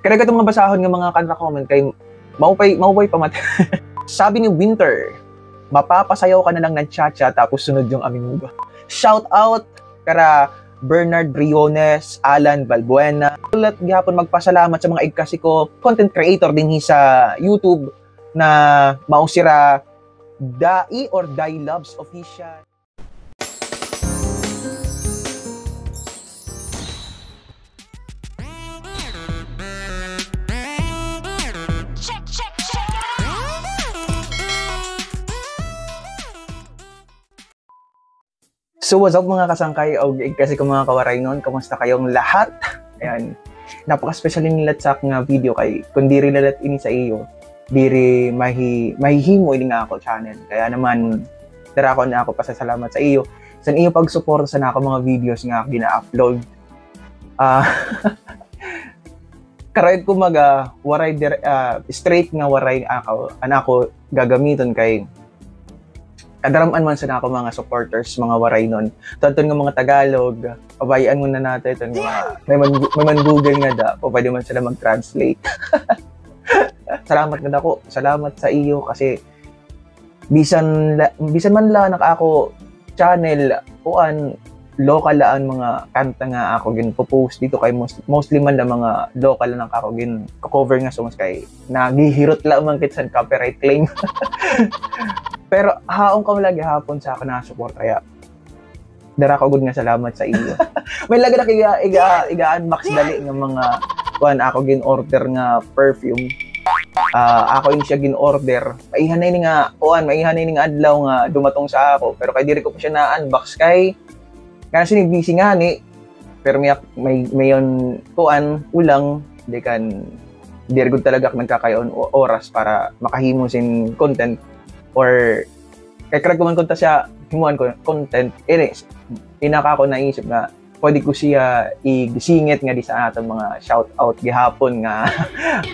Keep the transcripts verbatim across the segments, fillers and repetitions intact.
Kaya ito mga basahon nga mga kanra comment kay maupay, maupay pa mat-, sabi ni Winter, mapapasayaw ka na lang ng cha-cha tapos sunod yung amigo. Shout out kara Bernard Briones, Alan Balbuena. Ulat gihapon magpasalamat sa mga igkasi ko content creator dinhi sa YouTube na mao sira Dai or Dai Loves Official. So, what's up, mga kasangkay og igkasi ko, mga kawaraynon? Kumusta kayong lahat? Ayan. Napaka-special ini lat sa akon nga video kay kun diri la lat ini sa iyo, diri mahi-, mahihimo ini nga ako channel. Kaya naman, dara ko na ako pasasalamat sa iyo sa iyo pagsuporta sa nako mga videos nga gina-upload. Ah, karuyag ko mag, ah, waray dire-, ah, straight nga waray ako, an ako gagamiton kay kadaram-an man sa nako mga supporters, mga waraynon. Tuadton nga mga Tagalog, pabay-an muna natin iton nga may man, may man Google nga da, pwede man sila mag-translate. Salamat nga dako, salamat sa iyo kasi bisan la, bisan man la naka ako channel, kuan, local la an mga kanta nga ako ginpo-post dito kay most-, mostly man la mga local la naka ako gin-cover nga songs kay naghihirot la man kit san copyright claim. Pero haon kamo la gihapon sa akon nga suporta, kaya dara ko gud nga salamat sa iyo. May lagi na iga, iga, iga-unbox dali nga mga kuan ako gin-order nga perfume. Ah, ako ini siya gin-order. Maiha na ini nga kuan, maiha na ini nga adlaw nga dumaton sa ako. Pero kay diri ko pa siya na-unbox kay kana sini busy ngani. Pero may, may, mayon kuan, ulang, di kan, diri gud talaga ako nagkakayon o-, oras para makahimo sin content or kay karuyag ko man kunta siya himuan ko content. Ini, ina ka ako naisip nga pwede ko siya igisingit nga di sa aton mga shout out gihapon nga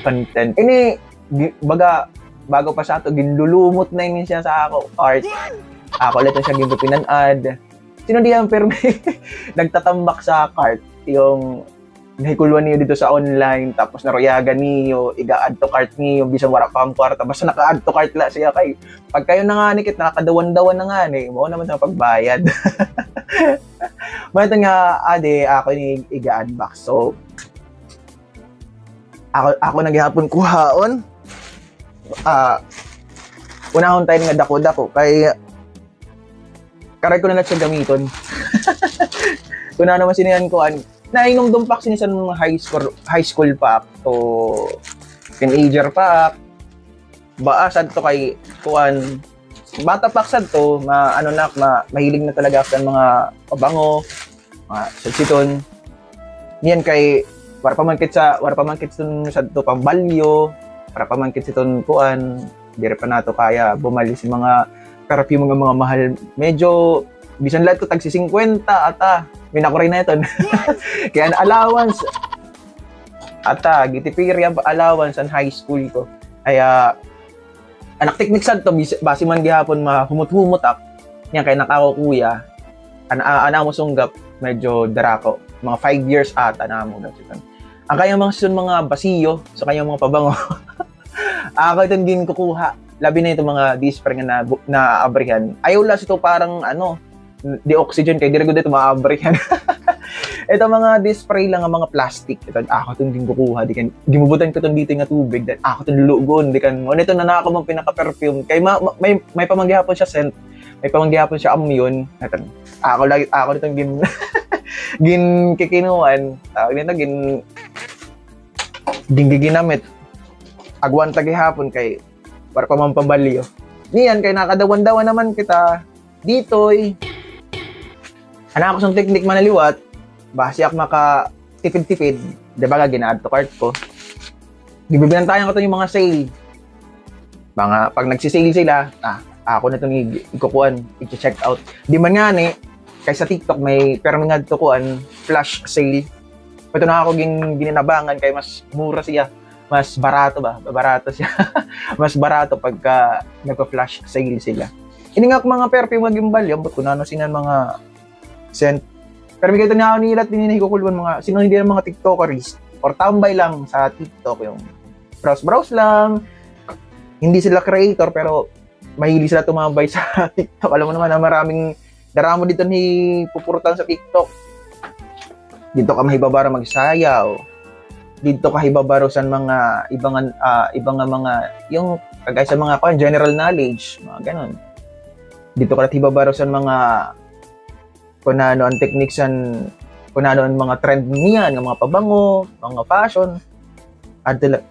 content. Ini, gi-, baga, bago pa sa ato, ginlulumot na ini siya sa ako cart. Ako ulit siya ginpipinan-ad. Sino diyan, permi? Nagtatambak sa cart. Yung nahikulwan niyo dito sa online, tapos naruyagan niyo, iga-add to cart niyo, bisan wala pa ang kwarta, basta naka-add to cart la siya kay, pag kayo na nga ni, kit nakakadawan-dawan na nga ni, mao naman sa pagbayad. Mao ito nga, adi, ako ini iga-unbox. So, ako, ako na gihapon kuhaon. Ah, unahon tayo nga dako-dako kay karuyag ko na lang siya gamiton. Kun ano man sinihan ko, an, nahinumdom pa ak sini san high school, high school pa ak to teenager pa ak. Baa sadto kay, kuan, bata pa ak sadto, ma-, ano na ak, ma-, mahilig na talaga ak sa mga pabango, mga sudsiton. Niyan kay, wara pa man kit sa, wara pa man kit sun sadto pambalyo, wara pa man kit siton kuan, diri pa nato kaya bumali sa mga perfume nga mga mahal. Medyo, bisan lahat ko tagsi singkwenta, ata, minakuray na iton. Kaya an allowance, ata, gitipiri an allowance an high school ko. Kaya, an ak teknik sadto, bis-, basi man gihapon mahumot-humot ak. Niyan kay an ako kuya, an, a-, an amo sunggap, medyo darako. Mga five years ata an amo gasiton. An kanyang mga siton mga basiyo, sa kanyang mga pabango. Ako iton ginkukuha. Labi na iton mga dispar nga na, na abrihan. Ayaw la sito parang ano, di oxygen kay diri gud ito maabrihan. Ito mga dispray lang nga mga plastic. Ito, ako iton ginkukuha, di kan, gimubutan ko iton dito nga tubig, then ako iton lulugon, di kan, ano ito na nako mang pinaka-perfume. Kay ma-, ma-, may, may pa man gihapon siya scent, may pa man gihapon siya amyon. Ito, ako lagi, ako iton gin-, ginkikinuan, tawag nito, gin-, gin-, ginginamit. Agwanta gihapon kay, wara pa man pabalyo. Niyan kay nakadawan-dawan naman kita. Ditoy. An ako sang teknik man liwat, basi ak makatipid-tipid, di ba, gina-add to cart ko. Gibibinantayan ko iton mga sale. Mga, pag nagsi-sale sila, ah, ako na iton i-, ikukuan, i-check out. Di man ngani, kay sa TikTok may permi ngadto kuan, flash sale. Ito na ako gin-, gininabangan kay mas mura siya. Mas barato ba? Barato siya. Mas barato pagka nagpa-flash sale sila. Ini nga mga perfume nga ginbalyo, ambot ko nano sinan mga scent. Pero may kaya niya ako nilat din hikukulwan mga, sino hindi na mga TikTokeries. or tambay lang sa TikTok, yung browse-browse lang. Hindi sila creator, pero mahilig sila tumambay sa TikTok. Alam mo naman na maraming daramo dito ni pupurtan sa TikTok. Dito ka mahibabaro magsayaw. Dito ka hibabaro sa mga iba nga, ah, iba nga mga, yung kagaya sa mga, kuwan, general knowledge, mga ganon. Dito ka hibabaro sa mga kung ano ang technique san, kung ano ang mga trend niyan, ang mga pabango, mga fashion. Adto la-,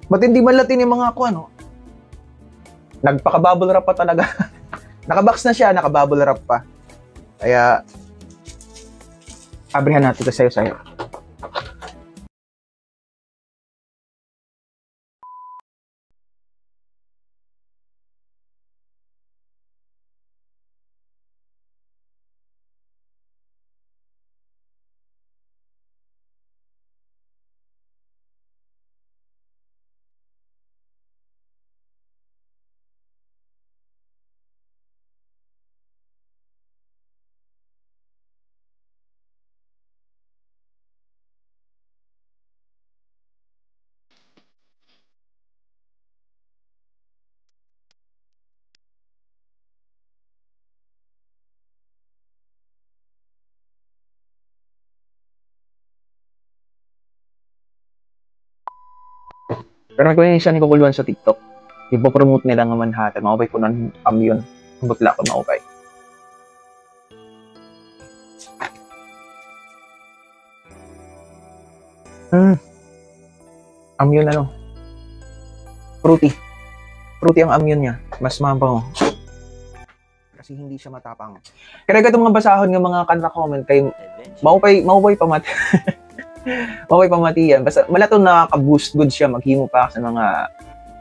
matindi man la ini mga kuan, no? Nagpaka-bubble wrap pa talaga. Naka-box na siya, naka-bubble wrap pa. Kaya, abrihan natin ito sayo-sayo. Pero may kuya siya ni kukulwan sa TikTok. Ipopromote nila nga Manhattan. Maupay kuno an amyon. Ambot la kon maupay. Hmm. Amyon, ano? Fruity. Fruity ang amyon niya. Mas mabango. Kasi hindi siya matapang. Kaya ito mga basahon nga mga kanra comment kay maupay, maupay pamat-, maupay pamatian. Basta, mala to nakaka-boost gud siya, maghimo pa sa mga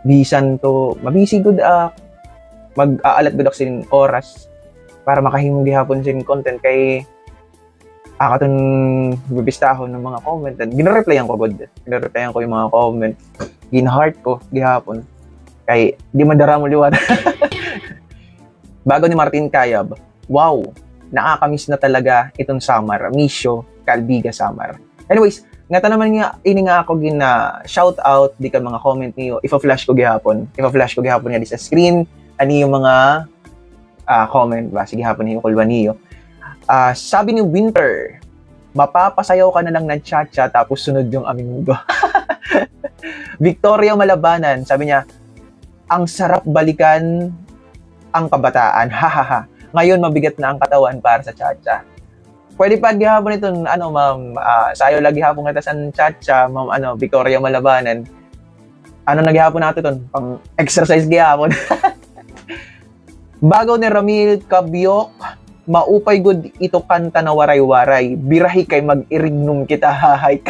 bisan to, mabisi gud, ah, mag-aalat gud ak sin oras para makahimo gihapon sin content kay ako aton bibistahon ng mga comment. And ginareplyan ko gud. Ginareplyan ko yung mga comment. Gin-heart ko gihapon. Kay di man daramo liwat. Bago ni Martin Cayab, wow, nakakamiss na talaga itong Samar. Miss you, Calbiga, Samar. Anyways, ngata naman nga, ini nga ako gina shout out, di ka mga comment niyo, ifa-flash ko gihapon. Ifa-flash ko gihapon nga di sa screen, ani yung mga, ah, comment ba? Sige hapon niyo, kulwa niyo. Ah, sabi ni Winter, mapapasayaw ka na lang ng cha-cha tapos sunod yung amigo. Victoria Malabanan, sabi niya, ang sarap balikan ang kabataan. Hahaha. Ngayon, mabigat na ang katawan para sa cha-cha. Pwede pa gihapon iton, ano, ma'am, ah, sayaw lagi hapon kita san cha-cha, ma'am, ano, Victoria Malabanan. Ano na gihapon nato ton? Pang-exercise gihapon. Bagaw ni Ramil Kabyok, maupay gud ito kanta na Waray-Waray. Birahi kay mag-irignom kita, hahay.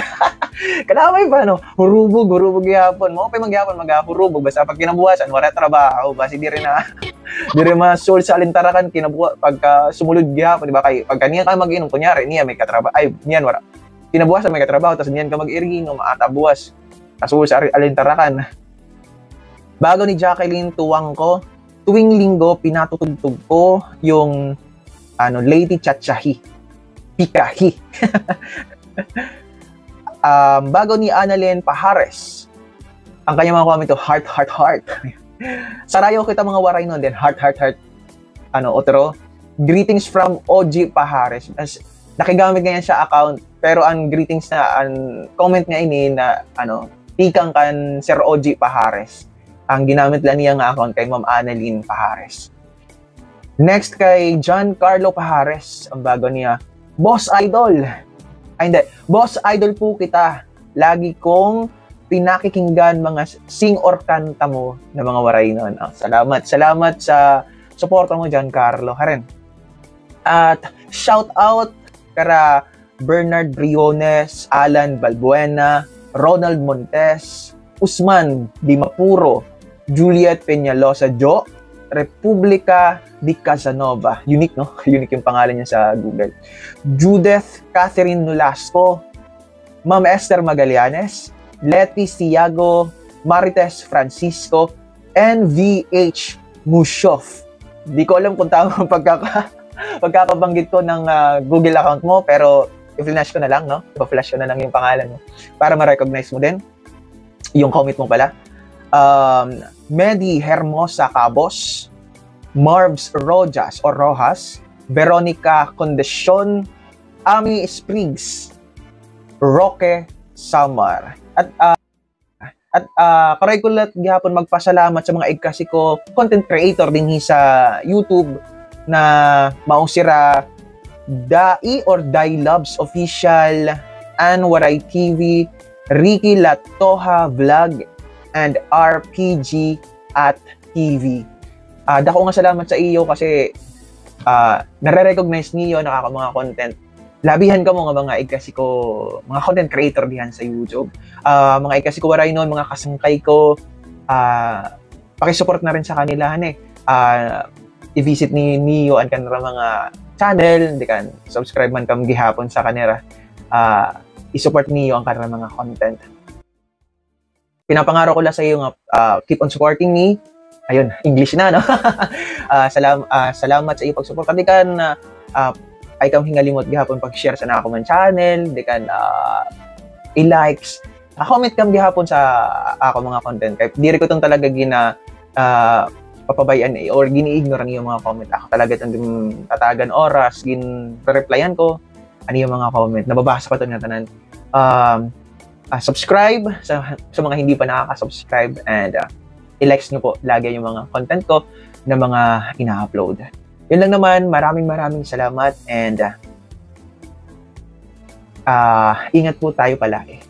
Kanamay pa, no? Hurubog, hurubog gihapon. Maupay man gihapon, maghurubog. Basta pag kinabuwasan, waray trabaho. Basi diri na, diri masul sa alintarakan, kinabuwa-, pagka sumulod gihapon, di ba? Kay, pagka niyan ka mag-inom, kunyari, niyan may katraba-, ay, niyan wara. Kinabuwasan may katrabaho, tas niyan ka mag-irignom, ata buwas. Kasul sa ari-, alintarakan. Bago ni Jacqueline Tuwangco, tuwing Linggo, pinatutugtog ko yung, ano, Lady Chachahi. Pikahi. Um, bago ni Annalyn Pajares, ang kanyang mga comment to, heart, heart, heart. Sarayaw kita mga Waraynon, then heart, heart, heart. Ano, otro. Greetings from O G Pajares. As, nakigamit ngayon siya account, pero ang greetings na, ang comment niya ini na, ano, tikang kan Sir O G Pajares. Ang ginamit lang niya nga account kay Ma'am Annalyn Pajares. Next kay John Carlo Pajares, ang bago niya, Boss Idol. Ay, hindi. Boss Idol po kita. Lagi kong pinakikinggan mga sing or kanta mo na mga Waraynon. Ah, salamat. Salamat sa suporta mo, John Carlo. Haren. At shout out kara Bernard Briones, Alan Balbuena, Ronald Montes, Usman Dimapuro, Juliet Peñalosa Jo, Republica di Casanova. Unique, no? Unique yung pangalan niya sa Google. Judith Catherine Nolasco, Ma'am Esther Magallanes, Letty Siago, Marites Francisco, N V H Mushoff. Di ko alam kung tama ang pagkaka-, pagkakabanggit ko ng, ah, Google account mo, pero I-flash ko na lang, no? I-flash ko na lang yung pangalan mo para ma-recognize mo din. Yung comment mo pala. Um, Medi Hermosa Cabos, Marvs Rojas or Rojas, Veronica Condition, Ami Spriggs, Roque Samar. At, ah, at, ah, karay ko la gihapon magpasalamat sa mga igkasi ko content creator dinhi sa YouTube na mao sira Dai or Dai Loves Official, Ann Waray T V, Ricky Latoha Vlog, and R P G at T V. Ah, dako nga salamat sa iyo kasi, ah, nare-recognize niyo an ako mga content. Labihan kamo nga mga igkasi ko, mga content creator dihan sa YouTube. Ah, mga igkasi ko Waraynon, mga kasangkay ko, ah, pakisupport na rin sa kanila, han, eh. Ah, i-visit ni, niyo an kanira mga channel, di kan, subscribe man kam gihapon sa kanira. Ah, i-support niyo an kanira mga content. Pinapangaro ko la sa iyo nga, ah, keep on supporting me. Ayun, English na, no? Ah, salam-, ah, salamat sa iyo pagsuporta. Di kan, ah, ah, ay kam hingalimot gihapon pag-share sa nako man channel, di kan, ah, i-likes. Ah, comment kam gihapon sa ako mga content. Kay diri ko tong talaga gina-, ah, papabay-an, eh, or gini-ignore an iyo mga comment. Ako talaga itong gin-, tatagan oras, gin-replyan ko an iyo mga comment. Nababasa ko ito nga tanan. Um, ah, subscribe sa, sa mga hindi pa nakaka-subscribe and, ah, i-likes niyo po lagi yung mga content ko na mga ina-upload. Yun lang naman, maraming maraming salamat and, ah, ah, ingat po tayo palagi.